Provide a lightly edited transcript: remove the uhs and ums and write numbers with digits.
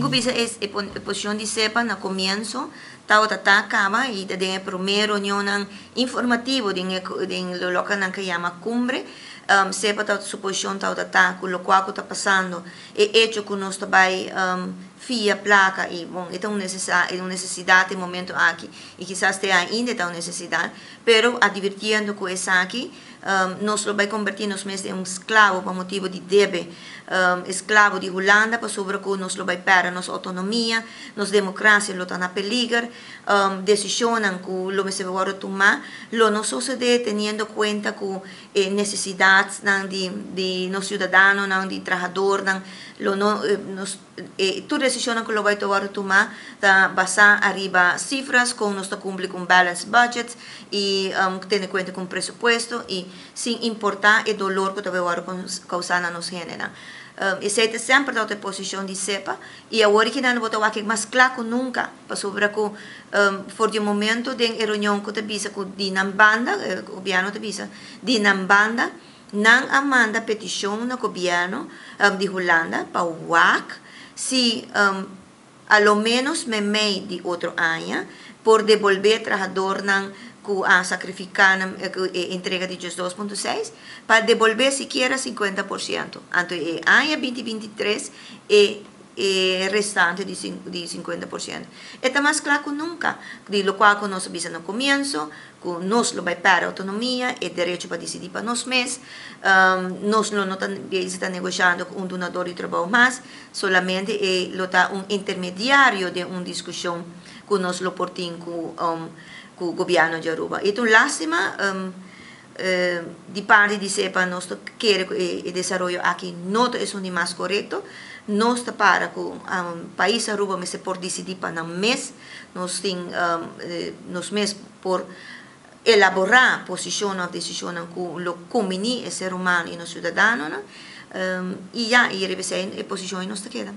ku bisa e posishon di SEPA na komienso tabata ta kaba i ta den e promé reunionnan informativo den e den lo loke nan ke yama kumbre. SEPA ta su posishon tabata ta ku lokual ku ta pasando e echo ku nos ta bai fia plaka i bon e ta un un nesesidat e momento aki i kisas te ainda e ta un nesesidat pero advirtiendo ku esaki nos lo bai kombertí nos mes den un sklabo pa motibu di debe, esklabo di Hulanda pasobra ku nos lo bai pèrdè nos outonomia, nos demokrasia lo ta na peliger, desishonnan ku lo mester wòrdu tumá lo no sosodé teniendo kuenta ku e nesesidatnan di nos siudadanonan, di trahadornan, lo no nos. E tur desishonnan ku lo bai ta wòrdu tumá ta basá ariba sifras kon nos ta kumpli ku un balanced budget i tene kuenta ku un presupuesto i sin importá e dolor ku ta bai wòrdu kousá na nos hendenan. Esei ta semper tabata e posishon di SEPA i awor aki nan bo ta wak mas kla ku nunka pasobra ku for di un momento den e reunion ku ta bisa ku di nan banda, gobièrnu ta bisa di nan banda, Nan a manda petishon na gobièrnu di Hulanda pa wak si a lo ménos meimei di otro aña por debolbé trahadornan ku a sakrifiká nan ku e entrega di 12,6 pa debolbé sikiera 50%. Anto e aña 2023 e e restante di 50%. E ta mas kla ku nunka di lokual ku nos a bisa na komienso, Ku nos lo bai pèrdè outonomia, e derecho pa disidí pa nos mes. Nos lo no ta bezig ta negoshando ku un dunador di trabou mas, solamente e lo ta un intermediario den un diskushon ku nos lo por tin ku ku gobièrnu di Aruba. E ta un lástima di parti di SEPA nos ta kere ku e desaroyo aki no ta esun di mas korekto. Nos ta para ku pais Aruba mester por disidí pa nan mes. Nos tin nos mes por elaborá posishonnan òf desishonnan ku lo kumbiní e ser humano i nos siudadanonan i ya, i riba esei e posishon ei nos ta keda.